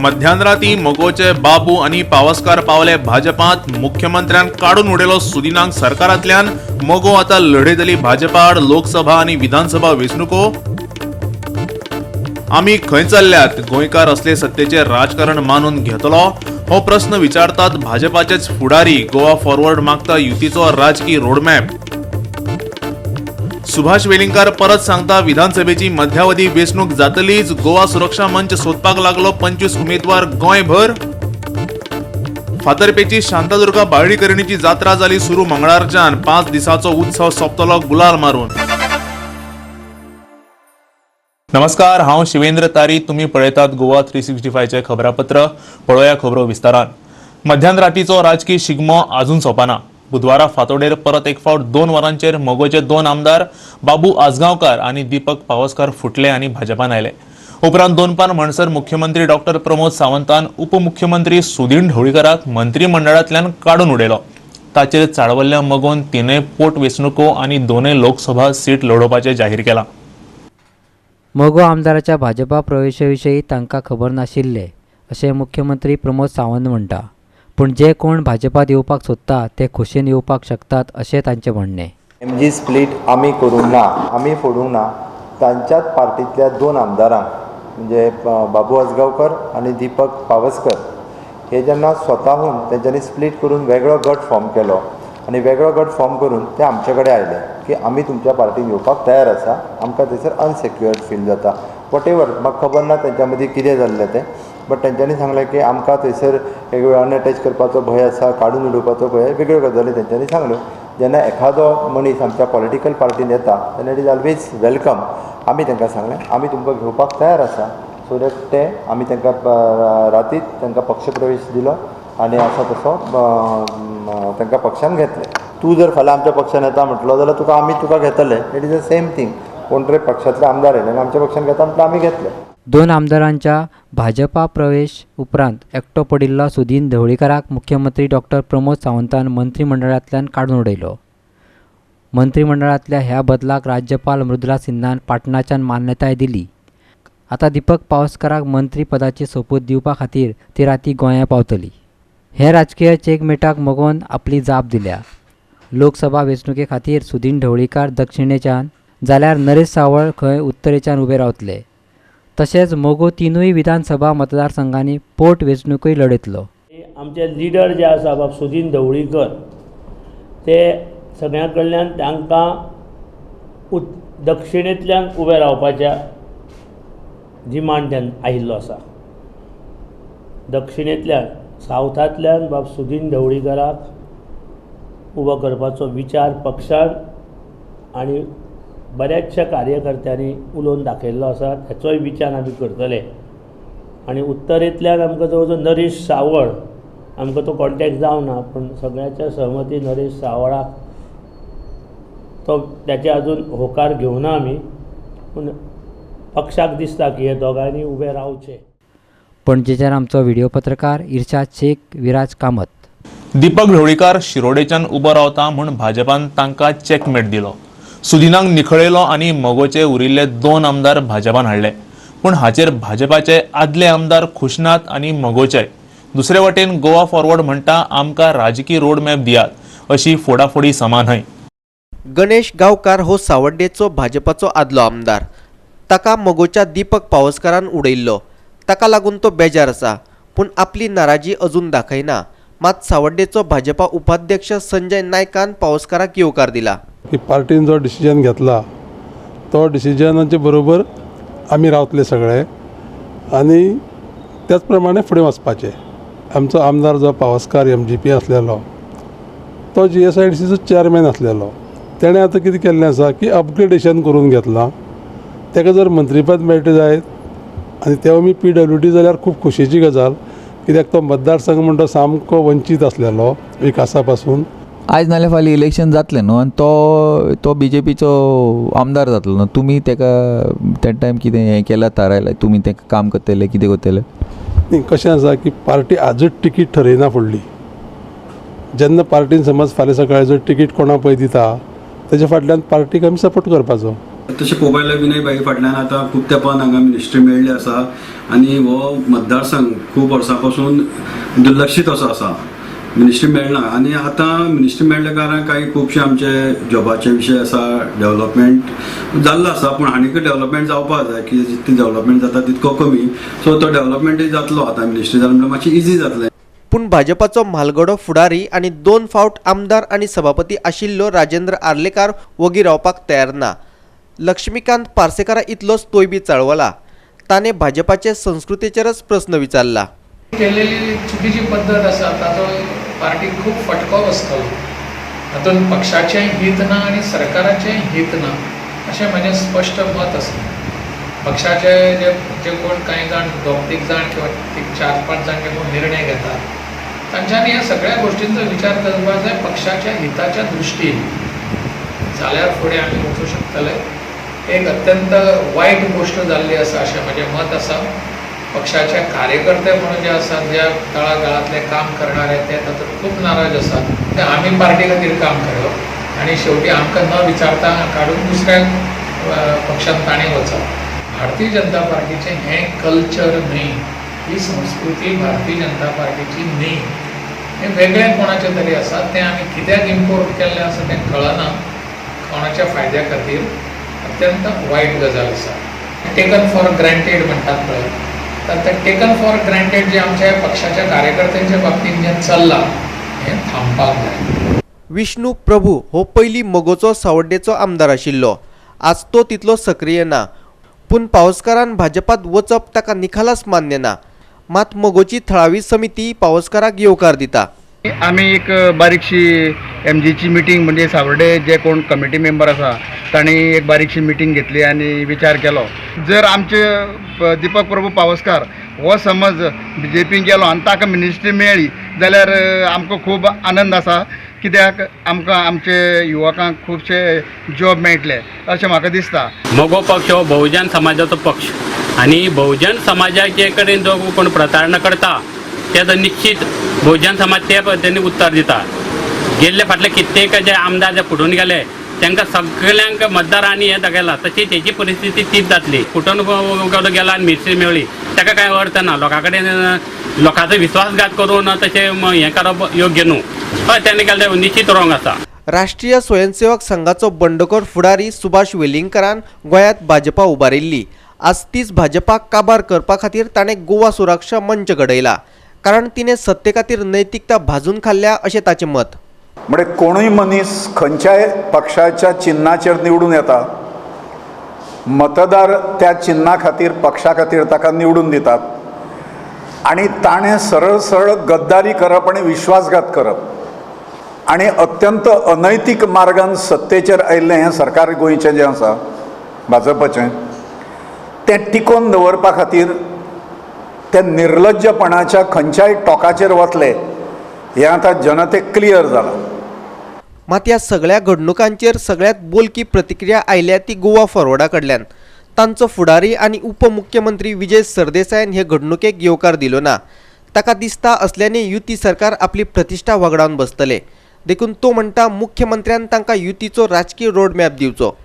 मध्यानराती मगोचे बाबू आनी पावसकार पावले भाजपांत. मुख्यमंत्र्यान काडून उडयलो सुदिनाक सरकारांतल्यान. मगो आता लढयतली भाजपा आड लोकसभा आनी विधानसभा वेंचणुको. आमी खंय चल्ल्यात? गोंयकार असले सत्तेचे राजकारण मानून घेतलो? हो प्रस्न विचारतात भाजपाचेच फुडारी. गोवा फॉरवर्ड मागता युतीचो राजकी रोडमॅप. सुभाष वेलिंगकार परत सांगता, विधानसभेची मध्यावधी वेंचणूक जातलीच. गोवा सुरक्षा मंच सोदपाक लागलो 25 उमेदवार गोंयभर. फातर्पेची शांतादुर्गा बाळ्ळीकरणीची जात्रा जाली सुरू मंगळारच्यान. 5 दिसाचो उत्सव सोंपतलो गुलाल मारून. नमस्कार, हांव शिवेंद्र तारी. तुम्ही पळयतात गोवा 365चे खबरापत्र. पळोवया खबरो विस्तारान. मध्यान रातीचो राजकी शिगमो अजून सोंपना. बुधवारा फांतोडेर परत एक फावट 2 वरांचेर मगोचे 2 आमदार बाबू आजगांवकार आनी दीपक पावसकार फुटले आनी भाजपान आयले. उपरांत दोनपार म्हणसर मुख्यमंत्री डॉक्टर प्रमोद सावंतान उपमुख्यमंत्री सुदीन ढवळीकराक मंत्रिमंडळांतल्यान काडून उडयलो. ताचेर चाळवल्ल्या मगोन 3 पोट वेंचणुको आनी 2 लोकसभा सीट लढोवपाचें जाहीर केलां. मगो आमदाराच्या भाजपा प्रवेशाविशीं तांकां खबर नाशिल्लें अशें मुख्यमंत्री प्रमोद सावंत म्हणटा. पूण जे कोण भाजपात येवपाक सोदता ते खोशयेन येवपाक शकतात अशें तांचें म्हणणें. एम जी स्प्लीट आमी करूंक ना, आमी फोडूंक ना. तांच्याच पार्टींतल्या 2 आमदारांक म्हणजे बाबू आजगांवकर आनी दीपक पावसकर हे जेन्ना स्वताहून तेंच्यांनी स्प्लीट करून वेगळो गट फॉर्म केलो आनी वेगळो गट फॉर्म करून ते आमचे कडेन आयले की आमी तुमच्या पार्टीन येवपाक तयार आसा, आमकां थंयसर अनसेक्युअर्ड फील जाता, what ever. म्हाका खबर ना तेंच्या मदीं कितें जाल्लें तें, बट तेंच्यांनी सांगलें की आमकां थंयसर एक वेळ अनएटॅच करपाचो भंय आसा, काडून उडोवपाचो भंय, वेगळ्यो गजाली तेंच्यांनी सांगल्यो. जेन्ना एखादो मनीस आमच्या पॉलिटिकल पार्टीन येता तेन्ना it is always welcome. आमी तांकां सांगलें आमी तुमकां घेवपाक तयार आसा, सो that ते आमी तांकां रातीत तांकां पक्षप्रवेश दिलो आनी आसा तसो तांकां पक्षान घेतलें. तूं जर फाल्यां आमच्या पक्षान येता म्हटलो जाल्यार तुका आमी तुका घेतले. It is the same thing. कोण तरी पक्षांतले आमदार येयले आनी आमच्या पक्षान घेता म्हटल्यार आमी घेतले. 2 आमदारांच्या भाजपा प्रवेश उपरांत एकटो पडिल्लो सुदीन ढवळीकाराक मुख्यमंत्री डॉक्टर प्रमोद सावंतान मंत्रिमंडळांतल्यान काडून उडयलो. मंत्रिमंडळांतल्या ह्या बदलाक राज्यपाल मृदुला सिन्हान पाटणाच्यान मान्यताय दिली. आतां दीपक पावसकाराक मंत्रीपदाची सोपूत दिवपा खातीर ती राती गोंया पावतली. हे राजकीय चेकमेटाक मगोन आपली जाप दिल्या. लोकसभा वेंचणुके खातीर सुदीन ढवळीकार दक्षिणेच्यान जाल्यार नरेश सावळ खंय उत्तरेच्यान उबे रावतले. तशेंच मगो 3 विधानसभा मतदारसंघांनी पोट वेंचणुकूय लढयतलो. आमचे लिडर जे आसा बाब सुदीन ढवळीकर ते सगळ्यां कडल्यान तांकां दक्षिणेंतल्यान उबे रावपाच्या डिमांड आयिल्लो आसा. दक्षिणेंतल्यान सावथांतल्यान बाब सुदीन ढवळीकराक उबो करपाचो विचार पक्षान आनी बऱ्याचशा कार्यकर्त्यांनी उलोवन दाखयल्लो आसा, ताचोय विचार आमी करतले. आनी उत्तरेंतल्यान आमकां जवळ जवळ नरेश सावळ, आमकां तो कॉन्टेक्ट जावना, पूण सगळ्यांच्या सहमती नरेश सावळाक तो ताचे अजून होकार घेवना आमी, पूण पक्षाक दिसता की हे दोगांयनी उबे रावचे. पणजेच्यान आमचो व्हिडिओ पत्रकार इर्शाद शेख, विराज कामत. दीपक ढवळीकार शिरोडेच्यान उबो रावता म्हूण भाजपान तांकां चॅकमेट दिलो. सुदिनाक निखळयलो आनी मगोचे उरिल्ले 2 आमदार भाजपान हाडले. पूण हाचेर भाजपाचे आदले आमदार खुश नात आनी मगोचे. दुसरे वटेन गोवा फॉरवर्ड म्हणटा आमकां राजकी रोडमॅप दियात, अशी फोडाफोडी समा न्हय. गणेश गांवकार हो सावड्डेचो भाजपाचो आदलो आमदार. ताका मगोच्या दीपक पावसकारान उडयल्लो. ताका लागून तो बेजार आसा, पूण आपली नाराजी अजून दाखयना. मात सावड्डेचो भाजपा उपाध्यक्ष संजय नायकान पावसकाराक येवकार दिला. की पार्टीन जो डिसिजन घेतला तो डिसिजनाचे बरोबर आमी रावतले सगळे आनी त्याच प्रमाणे फुडें वचपाचें. आमचो आमदार जो पावसकार MGP आसलेलो तो GSIDCचो चॅरमॅन आसलेलो. तेणें आतां कितें केल्लें आसा की अपग्रेडेशन करून घेतलां. ताका जर मंत्रीपद मेळटा जायत आनी तेवूय बी PWD जाल्यार खूब खोशयेची गजाल, कित्याक तो मतदारसंघ म्हणटा सामको वंचीत आसलेलो विकासा पासून. आयज नाल्यार फाल्यां इलेक्शन जातलें न्हू आनी तो BJPचो आमदार जातलो न्हू. तुमी तेका त्या टायम कितें हें केलां थारायलां, तुमी तेका काम करतले कितें करतले? न्ही, कशें आसा की पार्टी आजूच तिकीट ठरयना फुडली. जेन्ना पार्टीन समज फाल्यां सकाळीं जर तिकीट कोणाक पळय दिता तेज्या फाटल्यान पार्टीक आमी सपोर्ट करपाचो. तशें पळोवपाक गेल्यार विनय भाई फाटल्यान आतां खूब तेंपान हांगा मिनिस्ट्री मेळ्ळी आसा आनी हो मतदारसंघ खूब वर्सां पासून दुर्लक्षीत असो आसा. मिनिस्ट्री मेळना आनी आतां मिनिस्ट्री मेळ्ळ्या कारणान कांय खुबशे आमचे जॉबाचे विशय आसा, डेव्हलपमेंट जाल्लो आसा, पूण आनीकय डेव्हलपमेंट जावपाक जाय की जितली डेव्हलपमेंट जाता तितको कमी. सो तो डेव्हलपमेंटय जातलो आतां मिनिस्ट्री जाली म्हणल्यार मातशी इजी जातलें. पूण भाजपाचो म्हालगडो फुडारी आनी 2 फावट आमदार आनी सभापती आशिल्लो राजेंद्र आर्लेकार वगी रावपाक तयार ना. लक्ष्मीकांत पार्सेकारा इतलोच तोय बी चळवला. ताणें भाजपाचे संस्कृतेचेरच प्रस्न विचारला. केलेली चुकीची पद्दत आसा ताचो पार्टीक खूब फटको बसतलो. तातूंत पक्षाचें हित ना आनी सरकाराचें हित ना अशें म्हजें स्पश्ट मत आसा. पक्षाचे जे जे कोण कांय जाण 2-3 जाण किंवा 4-5 जाण जे कोण निर्णय घेतात तांच्यांनी ह्या सगळ्या गोश्टींचो विचार करपाक जाय पक्षाच्या हिताच्या दृश्टीन, जाल्यार फुडें आमी वचूं शकतले. एक अत्यंत वायट गोश्ट जाल्ली आसा अशें म्हजें मत आसा. पक्षाचे कार्यकर्ते म्हणून जे आसात, ज्या तळागाळांतले काम करणारे ते तातूंत खूब नाराज आसात. ते आमी पार्टी खातीर काम करप आनी शेवटी आमकां न विचारता काडून दुसऱ्या पक्षांत ताणें वचप. भारतीय जनता पार्टीचें हें कल्चर न्हय, ही संस्कृती भारतीय जनता पार्टीची न्हय, हें वेगळें कोणाचें तरी आसा. तें आमी कित्याक इम्पोर्ट केल्लें आसा तें कळना, कोणाच्या फायद्या खातीर. अत्यंत वायट गजाल आसा. टेकन फॉर ग्रँटेड म्हणटात पळय, तर ते टेकन फॉर ग्रँटेड जे आमच्या पक्षाच्या कार्यकर्त्यांच्या बाबतींत जें चल्लां हें थांबपाक जाय. विष्णू प्रभू हो पयलीं मगोचो सावड्डेचो आमदार आशिल्लो. आज तो तितलो सक्रीय ना, पूण पावसकारान भाजपात वचप ताका निखालस मान्य ना. मात मगोची थळावी समिती पावसकाराक येवकार दिता. आमी एक बारीकशी एमजीची मिटींग म्हणजे सावर्डे जे कोण कमिटी मेंबर आसा तांणी एक बारीकशी मिटींग घेतली आनी विचार केलो. जर आमचे दीपक प्रभू पावसकार हो समज बीजेपीन गेलो आनी ताका मिनिस्ट्री मेळ्ळी जाल्यार आमकां खूब आनंद आसा, कित्याक आमकां आमचे युवकांक खुबशे जॉब मेळटले अशें म्हाका दिसता. मगो पक्ष हो बहुजन समाजाचो पक्ष आनी बहुजन समाजाचे कडेन जो कोण प्रतारणा करता तेजो निश्चित बहुजन समाज ते पद्दतीन उत्तर दिता. गेल्ले फाटले कित्येक जे आमदार जे फुटून गेले तांकां सगल्यांक मतदारांनी हें दाखयलां, तशी तेजी परिस्थिती तीच जातली. फुटून गेला आनी मिनिस्ट्री मेळ्ळी ताका कांय अर्थ ना. लोकां कडेन लोकांचो विश्वासघात करून तशें हें करप योग्य न्हू. हय, तेणें केल्लें निश्चित रॉंग आसा. राष्ट्रीय स्वयंसेवक संघाचो बंडखोर फुडारी सुभाष वेलिंगकारान गोंयांत भाजपा उबारिल्ली. आज तीच भाजपा काबार करपा खातीर ताणें गोवा सुरक्षा मंच घडयला, कारण तिणें सत्ते खातीर नैतिकता भाजून खाल्ल्या अशें ताचें मत. म्हणजे कोणूय मनीस खंयच्याय पक्षाच्या चिन्नाचेर निवडून येता, मतदार त्या चिन्ना खातीर पक्षा खातीर ताका निवडून दितात आनी ताणें सरळ सरळ गद्दारी करप आनी विश्वासघात करप आनी अत्यंत अनैतीक मार्गान सत्तेचेर आयिल्लें हें सरकार गोंयचें जें आसा भाजपाचें, तें टिकोवन दवरपा खातीर ते निर्लज्जपणाच्या खंयच्याय टोकाचेर वतले हें आतां जनतेक क्लियर जालां. मात ह्या सगळ्या घडणुकांचेर सगळ्यांत बोलकी प्रतिक्रिया आयल्या ती गोवा फॉरवर्डा कडल्यान. तांचो फुडारी आनी उपमुख्यमंत्री विजय सरदेसायान हे घडणुकेक येवकार दिलो ना. ताका दिसता असल्याने युती सरकार आपली प्रतिश्ठा वगडावन बसतले, देखून तो म्हणटा मुख्यमंत्र्यान तांकां युतीचो राजकीय रोडमॅप दिवचो.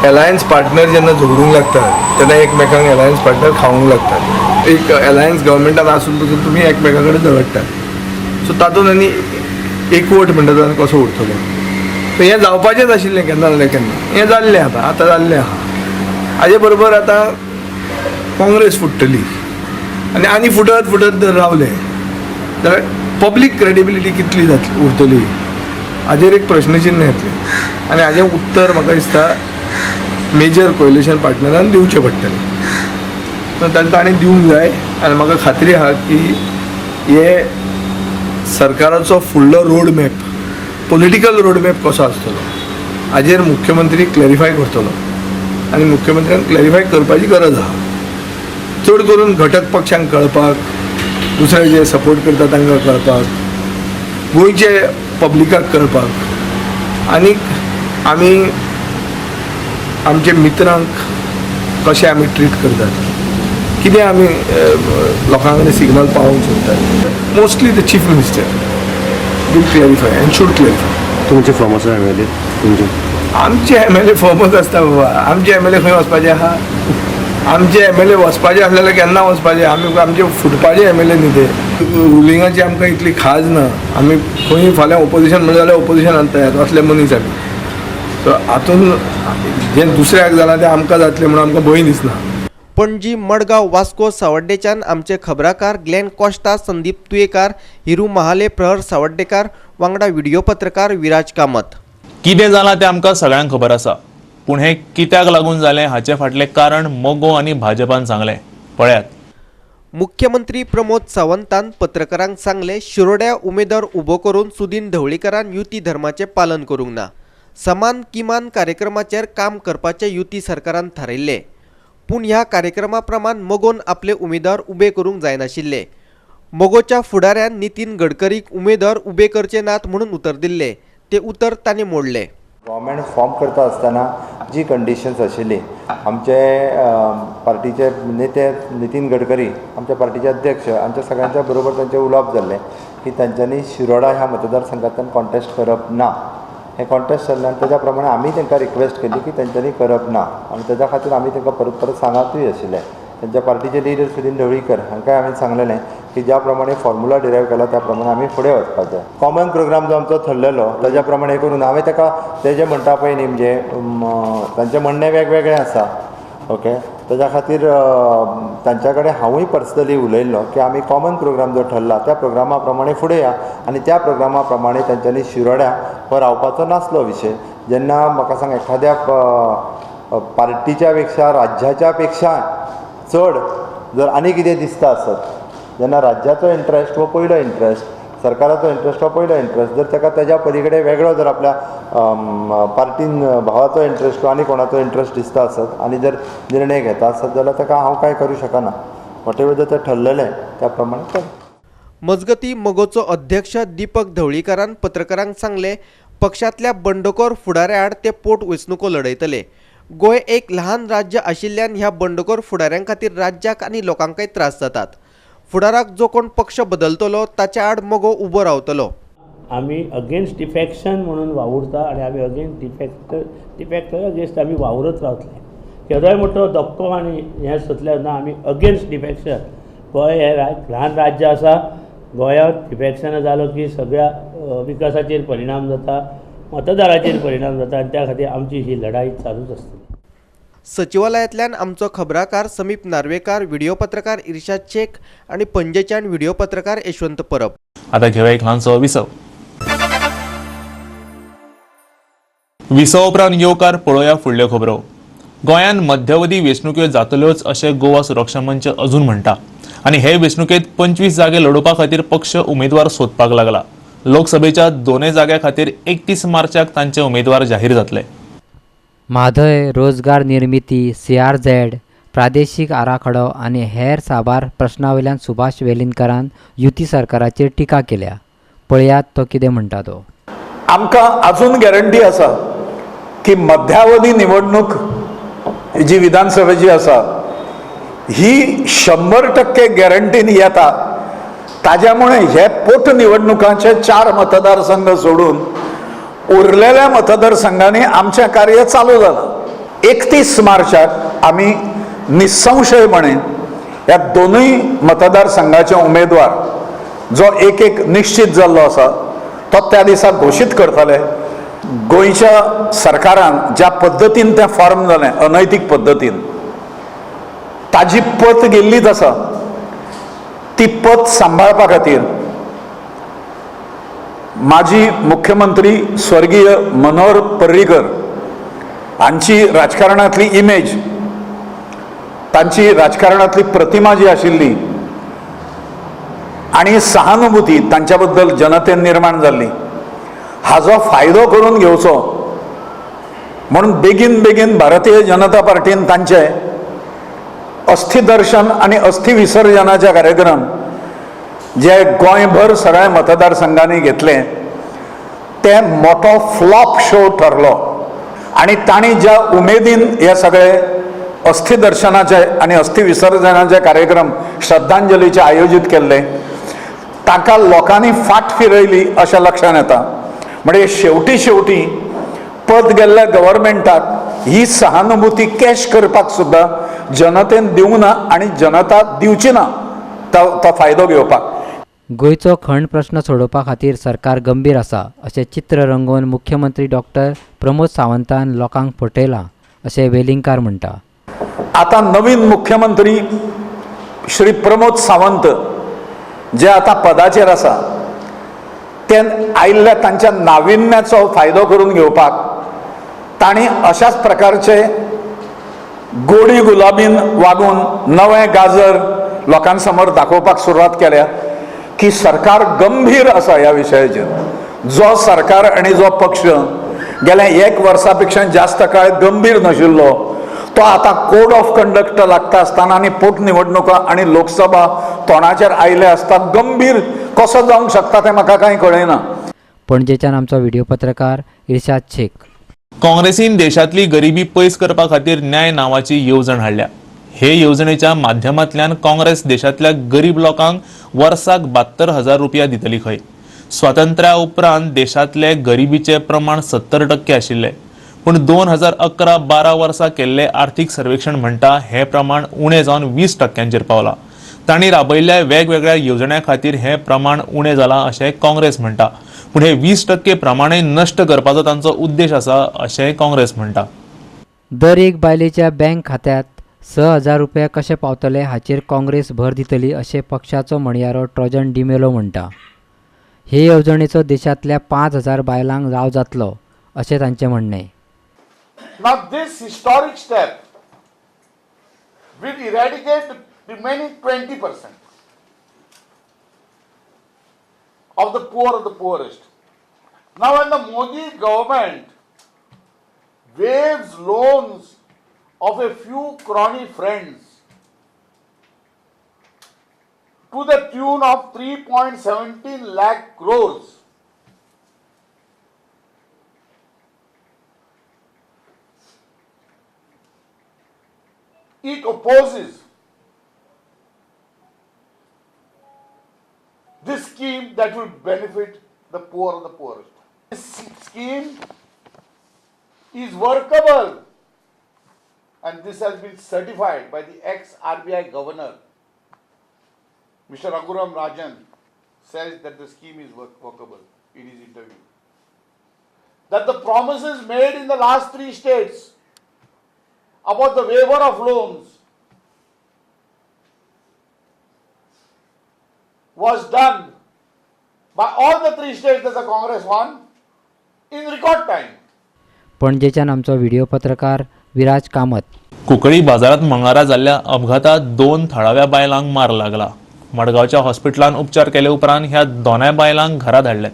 अलायन्स पार्टनर जेन्ना झगडूंक लागतात तेन्ना एकमेकांक अलायन्स पार्टनर खावंक लागतात. एक अलायन्स गव्हर्मेंटान आसून पसून तुमी एकमेकां कडेन झगडटात, सो तातूंत आनी एकवट म्हणटा तो आनी कसो उरतलो. सो हें जावपाचेंच आशिल्लें केन्ना जाल्यार केन्ना, हें जाल्लें आतां, आतां जाल्लें आहा. हाजे बरोबर आतां काँग्रेस फुट्टली आनी आनी फुटत फुटत जर रावले जाल्यार पब्लीक क्रेडिबिलिटी कितली जातली उरतली हाजेर एक प्रश्नचिन्ह येतलें आनी हाजें उत्तर म्हाका दिसता मेजर कोएलिशन पार्टनरान दिवचें पडटलें. ताणें दिवंक जाय आनी म्हाका खात्री आहा की हे सरकाराचो फुडलो रोडमॅप, पॉलिटिकल रोडमॅप कसो आसतलो हाजेर मुख्यमंत्री क्लॅरिफाय करतलो आनी मुख्यमंत्र्यान क्लॅरिफाय करपाची गरज आहा. चड करून घटक पक्षांक कळपाक, दुसरे जे सपोर्ट करता तांकां कळपाक, गोंयचे पब्लिकाक कळपाक आनीक आमी आमचे मित्रांक कशें आमी ट्रीट करतात, कितें आमी लोकां कडेन सिग्नल पावोवंक सोदतात. Mostly the chief minister will clarify and should clarify. तुमचे फॉर्म आसा फॅमिलीत तुमचे? आमचे एम एल ए फर्मच आसता बाबा. आमचे एम एल ए खंय वचपाचे आहा? आमचे एम एल ए वचपाचे आसले जाल्यार केन्ना वचपाचे? आमी आमचे फुटपाचे एम एल ए न्ही ते. रुलिंगाची आमकां इतली खाज ना. आमी खंय फाल्यां ओपोजिशन म्हणलें जाल्यार ओपोजिशनान तयार असले मनीस आमी. सो हातून जें दुसऱ्याक जालां तें आमकां जातलें म्हणून आमकां भंय दिसना. पणजी, मडगांव, वास्को, सावड्डेच्यान आमचे खबराकार ग्लॅन कॉश्ता, संदीप तुयेकार, हिरू महाले, प्रहर सावड्डेकार वांगडा व्हिडिओ पत्रकार विराज कामत. कितें जालां तें आमकां सगळ्यांक खबर आसा, पूण हें कित्याक लागून जालें हाचे फाटलें कारण मगो आनी भाजपान सांगलें. पळयात. मुख्यमंत्री प्रमोद सावंतान पत्रकारांक सांगलें, शिरोड्या उमेदवार उबो करून सुदीन ढवळीकारान युती धर्माचें पालन करूंक ना. समान किमान कार्यक्रमाचेर काम करपाचें युती सरकारान थारायिल्लें, पूण ह्या कार्यक्रमा प्रमाण मगोन आपले उमेदवार उबे करूंक जायनाशिल्ले. मगोच्या फुडाऱ्यान नितीन गडकरीक उमेदवार उबे करचे नात म्हणून उतर दिल्लें, तें उतर तांणी मोडलें. गव्हर्मेंट फॉर्म करता आसतना जी कंडिशन्स आशिल्ली, आमचे पार्टीचे नेते नितीन गडकरी, आमच्या पार्टीचे अध्यक्ष, आमच्या सगळ्यांच्या बरोबर तांचें उलोवप जाल्लें की तांच्यांनी शिरोडा ह्या मतदारसंघांतल्यान कॉन्टेस्ट करप ना. हें कॉन्टेस्ट जाल्लें आनी ताज्या प्रमाणे आमी तांकां रिक्वेस्ट केली की तांच्यांनी करप ना आनी ताज्या खातीर आमी तांकां परत परत सांगातूय आशिल्ले. तांच्या पार्टीचे लिडर सुदीन ढवळीकर हांकांय हांवें सांगलेलें की ज्या प्रमाणे फॉर्मुला डिरायव केला त्या प्रमाणे आमी फुडें वचपाचें. कॉमन प्रोग्राम जो आमचो थरलेलो ताज्या प्रमाणे करून हांवें ताका ते जे म्हणटा पळय न्ही, म्हणजे तांचें म्हणणें वेगवेगळें आसा. ओके, ताज्या खातीर तांच्या कडेन हांवूय पर्सनली उलयल्लो की आमी कॉमन प्रोग्राम जो ठरला त्या प्रोग्रामा प्रमाणे फुडें या आनी त्या प्रोग्रामा प्रमाणे तांच्यांनी शिरोड्या हो रावपाचो नासलो विशय. जेन्ना म्हाका सांग एखाद्या पार्टीच्या पेक्षा राज्याच्या पेक्षा चड जर आनी कितें दिसता आसत, जेन्ना राज्याचो इंट्रस्ट हो पयलो इंट्रस्ट, सरकाराचो इंट्रस्ट हो पयलो इंट्रस्ट, जर ताका ताज्या पलीकडे वेगळो जर आपल्या पार्टीन भावाचो इंट्रस्ट आनी कोणाचो इंट्रस्ट दिसता आसत आनी जर निर्णय घेता आसत जाल्यार ताका हांव कांय करूं शकना. वॉट एवर जर तें ठरलेलें त्या प्रमाणे कर. मजगती मगोचो अध्यक्ष दीपक ढवळीकारान पत्रकारांक सांगलें, पक्षांतल्या बंडखोर फुडाऱ्या आड ते पोट वेंचणुको लढयतले. गोंय एक ल्हान राज्य आशिल्ल्यान ह्या बंडखोर फुडाऱ्यां खातीर राज्याक आनी लोकांकय त्रास जातात. फुडाराक जो कोण पक्ष बदलतलो ताच्या आड मगो उबो रावतलो. आमी अगेन्स्ट डिफॅक्शन म्हणून वावुरता आनी आमी अगेन्स्ट डिफॅक्टर अगेन्स्ट आमी वावरत रावतले. केदोय मोठो धक्को आनी हें सोदलें ना, आमी अगेन्स्ट डिफॅक्शन. गोंय हें ल्हान राज्य आसा, गोंयांत डिफॅक्शनां जालो की सगळ्या विकासाचेर परिणाम जाता, मतदाराचेर परिणाम जाता आनी त्या खातीर आमची ही लढाई चालूच आसतली. सचिवालयांतल्यान आमचो खबराकार समीप नार्वेकार, व्हिडिओ पत्रकार इर्शाद शेख आनी पणजेच्यान व्हिडिओ पत्रकार यशवंत परब. आता घेवया एक ल्हानसो विसव. विसव उपरांत येवकार पळोवया फुडल्यो खबरो. गोंयांत मध्यावधी वेंचणुक्यो जातल्योच अशें गोवा सुरक्षा मंच अजून म्हणटा आनी हे वेंचणुकेंत 25 जागे लढोवपा खातीर पक्ष उमेदवार सोदपाक लागला. लोकसभेच्या दोनय जाग्या खातीर 31 मार्चाक तांचे उमेदवार जाहीर जातले. म्हादय, रोजगार निर्मिती, सीआरझेड, प्रादेशीक आराखडो आनी हेर साबार प्रश्नावयल्यान सुभाष वेलिंगकारान युती सरकाराचेर टिका केल्या. पळयात तो कितें म्हणटा तो. आमकां अजून गॅरंटी आसा की मध्यावधी निवडणूक जी विधानसभेची आसा ही 100% गॅरंटीन येता. ताज्यामुळे हे पोटनिवडणुकांचे 4 मतदारसंघ सोडून उरलेल्या मतदारसंघांनी आमचें कार्य चालू जालां. 31 मार्चाक आमी निसंशयपणे ह्या दोनूय मतदारसंघाचे उमेदवार जो एक एक निश्चित जाल्लो आसा तो त्या दिसा घोशीत करतले. गोंयच्या सरकारान ज्या पद्दतीन तें फॉर्म जालें अनैतीक पद्दतीन ताजी पत गेल्लीच आसा. ती पत सांबाळपा खातीर माजी मुख्यमंत्री स्वर्गीय मनोहर पर्रीकर हांची राजकारणांतली इमेज, तांची राजकारणांतली प्रतिमा जी आशिल्ली आनी सहानुभूती तांच्या बद्दल जनतेन निर्माण जाल्ली हाजो फायदो करून घेवचो म्हणून बेगीन बेगीन भारतीय जनता पार्टीन तांचे अस्थिदर्शन आनी अस्थि विसर्जनाचे कार्यक्रम जे गोंयभर सगळ्या मतदारसंघांनी घेतले ते मोठो फ्लॉप शो ठरलो. आनी तांणी ज्या उमेदीन हे सगळे अस्थिदर्शनाचे आनी अस्थि विसर्जनाचे कार्यक्रम श्रद्धांजलीचे आयोजीत केल्ले ताका लोकांनी फाट फिरयली अशें लक्षांत येता. म्हणजे शेवटी शेवटी पद गेल्ल्या गव्हर्मेंटाक ही सहानुभूती कॅश करपाक सुद्दां जनतेन दिवंक ना आनी जनता दिवची ना तो फायदो घेवपाक. गोंयचो खण प्रश्न सोडोवपा खातीर सरकार गंभीर आसा अशें चित्र रंगोवन मुख्यमंत्री डॉक्टर प्रमोद सावंतान लोकांक फटयलां अशें वेलिंगकार म्हणटा. आतां नवीन मुख्यमंत्री श्री प्रमोद सावंत जे आतां पदाचेर आसा ते आयिल्ल्या तांच्या नाविन्याचो फायदो करून घेवपाक तांणी अशाच प्रकारचे गोडी गुलाबीन वागून नवें गाजर लोकां समोर दाखोवपाक सुरवात केल्या की सरकार गंभीर आसा ह्या विशयाचेर. जो सरकार आनी जो पक्ष गेल्या एक वर्सा पेक्षा जास्त काळ गंभीर नाशिल्लो तो आतां कोड ऑफ कंडक्ट लागता आसतना आनी पोटनिवडणुका आनी लोकसभा तोंडाचेर आयले आसता गंभीर कसो जावंक शकता तें म्हाका कांय कळना. पणजेच्यान आमचो व्हिडिओ पत्रकार इर्शाद शेख. काँग्रेसीन देशांतली गरिबी पयस करपा खातीर न्याय नांवाची येवजण हाडल्या. हे येवजणेच्या माध्यमांतल्यान काँग्रेस देशांतल्या गरीब लोकांक वर्साक 72,000 रुपया दितली खंय. स्वातंत्र्या उपरांत देशांतले गरिबीचे प्रमाण 70% आशिल्लें, पूण 2011-12 वर्सा केल्ले आर्थीक सर्वेक्षण म्हणटा हें प्रमाण उणें जावन 20% पावलां. तांणी राबयल्ल्या वेगवेगळ्या येवजण्यां खातीर हें प्रमाण उणें जालां अशें काँग्रेस म्हणटा, पूण हे 20% प्रमाणय नश्ट करपाचो तांचो उद्देश आसा अशें काँग्रेस म्हणटा. दर एक बायलेच्या बँक खात्यांत 6,000 रुपया कशे पावतले हाचेर काँग्रेस भर दितली अशें पक्षाचो म्हणयारो ट्रोजन डिमेलो म्हणटा. हे येवजणेचो देशांतल्या 5,000 बायलांक लाव जातलो अशें तांचें म्हणणें. Now this historic step will eradicate the remaining 20% of the poor of the poorest. Now when the Modi government waives loans of a few crony friends to the tune of 3.17 lakh crores, it opposes this scheme that will benefit the poor of the poorest. This scheme is workable and this has been certified by the ex-RBI governor, Mr. Raghuram Rajan, says that the scheme is workable in his interview. That the promises made in the last 3 states about the waiver of loans was done by all the 3 states that the Congress won in record time. पणजेच्यान आमचो video पत्रकार विराज कामत. कुंकळी बाजारात मंगळारा जाल्ल्या अपघातात 2 थळाव्या बायलांक मार लागला. मडगांवच्या हॉस्पिटलान उपचार केले उपरांत ह्या दोनाय बायलांक घरा धाडल्यात.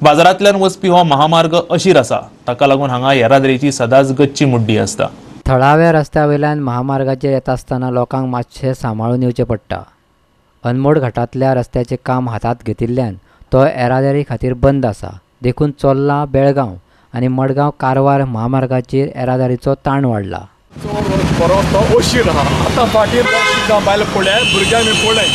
बाजारांतल्यान वचपी हो महामार्ग अशीर आसा, ताका लागून हांगा येरादारीची सदांच गच्ची मुड्डी आसता. थळाव्या रस्त्या वयल्यान महामार्गाचेर येता आसतना लोकांक मातशें सांबाळून येवचें पडटा. अनमोड घाटांतल्या रस्त्याचें काम हातांत घेतिल्ल्यान तो येरादारी खातीर बंद आसा, देखून चोर्ला बेळगांव आनी मडगांव कारवार महामार्गाचेर येरादारीचो ताण वाडला. बरो अशीर आहा आतां फाटीं बायल पळय भुरग्यांक बी पळय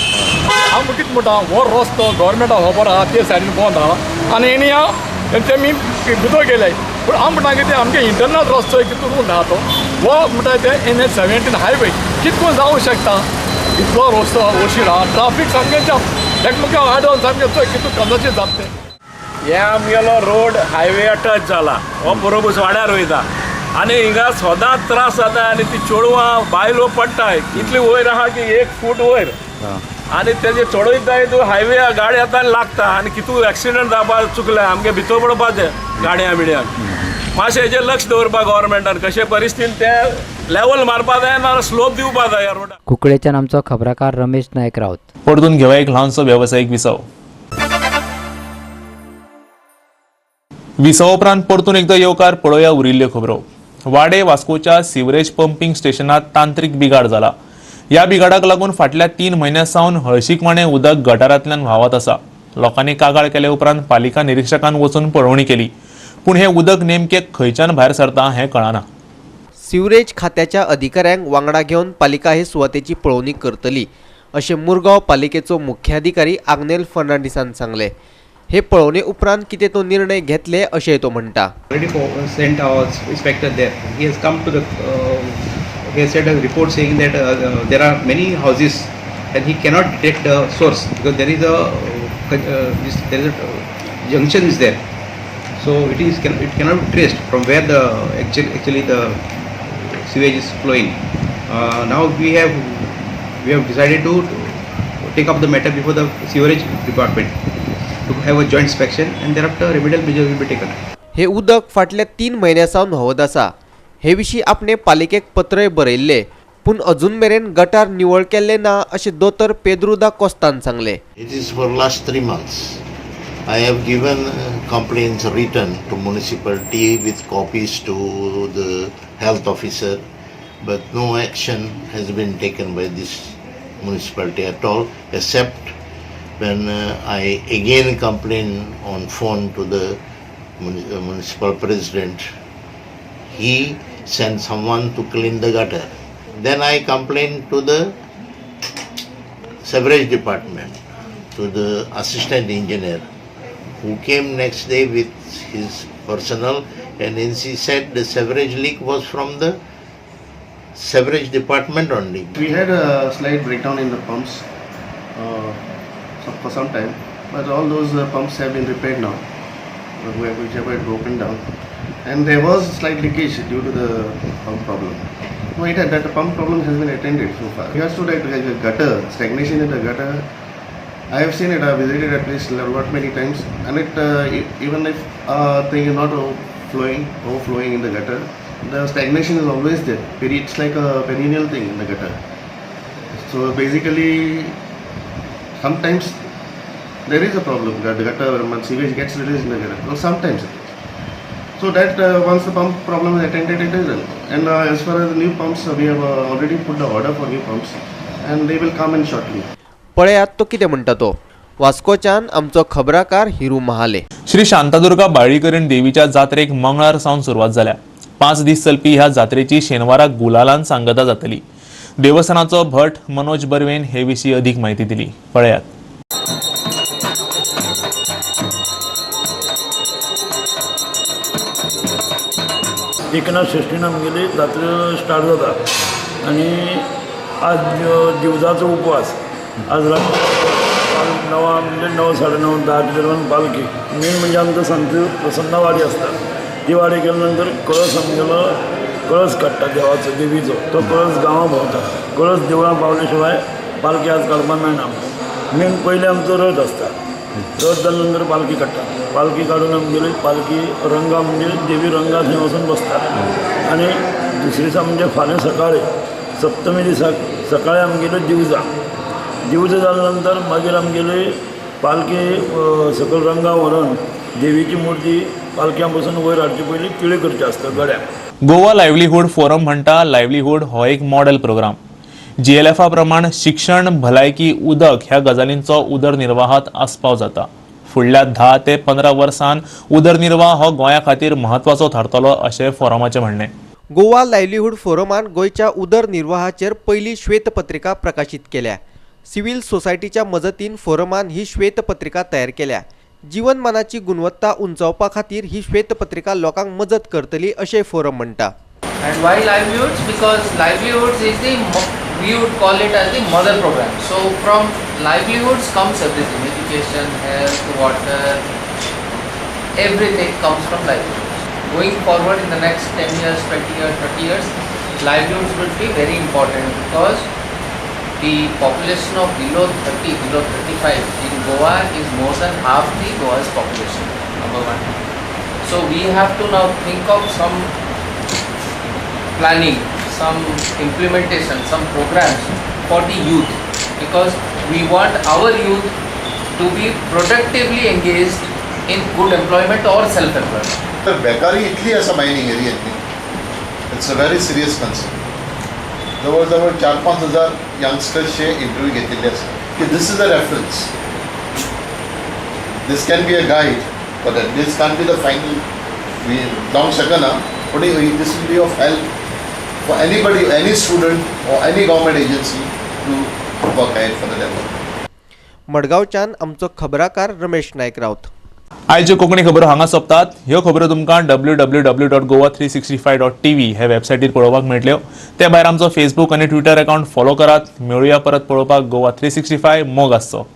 हांव कितें म्हणटा हो रस्तो गव्हर्मेंटाक खबर आहा ते सायडीन बंद आहा आनी हेणी तेमी भितर गेले पूण हांव म्हणटा कितें आमगे इंटरनल रस्तो कितून रूट आहा तो हो म्हणटा ते NH 17 highway कितको जावंक शकता इतलो रस्तो अशीर आहा ट्राफीक सामकें जाम एकमेकां आडोवन सामकें चोय कितू कंजशन जाता तें. हे आमगेलो रोड हायवे टच जाला हो बरोबर वाड्यार वयता आनी हिंगा सदांच त्रास जाता आनी ती चेडवां बायलो पडटाय इतली वयर आहा की 1 फूट वयर आनी तेजे चडयताय तूं हायवे गाडी आतां लागता आनी कितू एक्सिडंट जावपा चुकले आमगे भितर पडपाचें गाडयां बिडयांक. मातशें हेजेर लक्ष दवरपा गव्हर्मेंटान कशे परिस्थितीन ते लेवल मारपा जाय ना स्लोप दिवपा जाय ह्या रोडाक. कुंकळेच्यान आमचो खबराकार रमेश नायक राऊत. परतून घेवया एक ल्हानसो वेवसायीक विसव. विसवा उपरांत परतून एकदा येवकार पळोवया उरिल्ल्यो खबरो. वाडे वास्कोच्या सिवरेज पंपिंग स्टेशनात तांत्रिक बिगाड जाला. ह्या बिगाडाक लागून फाटल्या 3 म्हयन्यां सावन हळशीकवाणें उदक गटारांतल्यान व्हांवत आसा. लोकांनी कागाळ केले उपरांत पालिका निरिक्षकान वचून पळोवणी केली, पूण हें उदक नेमकें खंयच्यान भायर सरता हें कळना. सिवरेज खात्याच्या अधिकाऱ्यांक वांगडा घेवन पालिका हे सुवातेची पळोवणी करतली अशें मुरगांव पालिकेचो मुख्याधिकारी आग्नेल फर्नांडिसान सांगलें. हे पळोवणे उपरांत कितें तो निर्णय घेतले अशें तो म्हणटा. Already sent our inspector there. He has come to the he has sent a report saying that there are many houses and he cannot detect the source because there is a junction is there. So it cannot be traced from where the actually the sewage is flowing. Now we have decided to take up the matter before the sewerage department to have a joint inspection and thereafter remedial measures will be taken. हे उदक फाटल्या 3 म्हयन्यां सावन व्हांवत आसा. हे विशीं आपणे पालिकेक पत्रय बरयल्ले, पूण अजून मेरेन गटार निवळ केल्ले ना अशें दोतोर पेद्रू दा कोस्तान सांगले. It is for last 3 months. I have given complaints written to municipality with copies to the health officer, but no action has been taken by this municipality at all, except when I again complained on phone to the municipal president. He sent someone to clean the gutter. Then I complained to the sewerage department, to the assistant engineer, who came next day with his personnel, and he said the sewerage leak was from the sewerage department only. We had a slight breakdown in the pumps for some time, but all those pumps have been repaired now, whichever had broken down, and there was slight leakage due to the pump problem. No, it had, that the pump problem has been attended so far. Regards to that gutter, stagnation in the gutter, I have seen it, I have visited that place a lot many times, and it even if thing is not overflowing in the gutter, the stagnation is always there. It's like a perennial thing in the gutter. So basically, sometimes there is a problem. The gutter sewage gets released in the gutter. Well, sometimes it is. So that once the pump problem is attended, it is done. And as far as the new pumps, we have already put the order for new pumps, and they will come in shortly. पळयात तो कितें म्हणटा तो. वास्कोच्यान आमचो खबराकार हिरू महाले. श्री शांतादुर्गा बाळीकरण देवीच्या जात्रेक मंगळार सावन सुरवात जाल्या. 5 दीस चलपी ह्या जात्रेची शेनवाराक गुलालान सांगता जातली. देवस्थानाचो भट मनोज बर्वेन हे विशीं अदीक म्हायती दिली. पळयात. एकनाथ षष्टीन आमगेली जात्रा स्टार्ट जाता आनी आज दिवजाचो उपवास. आज रात 9 म्हणजे 9 साडे 9 10 दरम्यान पालखी. मेन म्हणजे आमकां सांजची प्रसन्ना वाडी आसता. ती वाडी केल्या नंतर कळस आमगेलो कळस काडटा देवाचो देवीचो. तो कळस गांवां भोंवता. कळस देवळां पावले शिवाय पालखी आज काडपाक मेळना. मेन पयलीं आमचो रथ आसता. रथ जाल्या नंतर पालखी काडटा. पालखी काडून आमगेली पालखी रंगा म्हणजे देवी रंगा थंय वचून बसता. आनी दुसरे दिसा म्हणजे फाल्यां सकाळी सप्तमी दिसाक सकाळी आमगेली दिवजां. दिवजां जाल्या नंतर मागीर आमगेली पालखी सकयल रंगा व्हरून देवीची मूर्ती पालख्यां बसून वयर हाडचे पयलीं किळी करची आसता गड्याक. गोवा लायव्लीहूड फोरम म्हणटा लायव्लीहूड हो एक मॉडेल प्रोग्राम. जीएलएफा प्रमाण शिक्षण, भलायकी, उदक ह्या गजालींचो उदरनिर्वाहात आस्पाव जाता. फुडल्या 10 ते 15 वर्सान उदरनिर्वाह हो गोंया खातीर म्हत्वाचो थारतलो अशें फोरमाचें म्हणणें. गोवा लायव्लीहूड फोरमान गोंयच्या उदरनिर्वाहाचेर पयली श्वेतपत्रिका प्रकाशीत केल्या. सिव्हिल सोसायटीच्या मजतीन फोरमान ही श्वेतपत्रिका तयार केल्या. जीवनमानाची गुणवत्ता उंचावपा खातीर ही श्वेतपत्रिका लोकांक मजत करतली अशें फोरम म्हणटा. And why livelihoods? Because livelihoods is the, we would call it as the mother program. So from livelihoods comes everything, education, health, water, everything comes from livelihoods. Going forward in the next 10 years, 20 years, 30 years, livelihoods will be very important because the population of below 30, below 35 in Goa is more than half the Goa's population, number one. So we have to now think of some planning, some implementation, some programs for the youth, because we want our youth to be productively engaged in good employment or self-employment. तर बेकारी इतली आसा mining एरियेंतली, it's a very serious concern. जवळ जवळ 4-5 हजार यंगस्टर्सचे interview घेतिल्ले आसा की this is a reference, this can be a guide for that, this can be the final जावंक शकना, पूण this will be of help for anybody, any student or any government agency to work ahead for the development. मडगांवच्यान आमचो खबराकार रमेश नायक राऊत. आयच्यो कोंकणी खबरो हांगा सोंपतात. ह्यो खबरो तुमकां www.goa365.tv हे वेबसायटीर पळोवपाक मेळटल्यो. ते भायर आमचो फेसबूक आनी ट्विटर अकाउंट फॉलो करात. मेळुया परत पळोवपाक गोवा 365. मोग आसचो.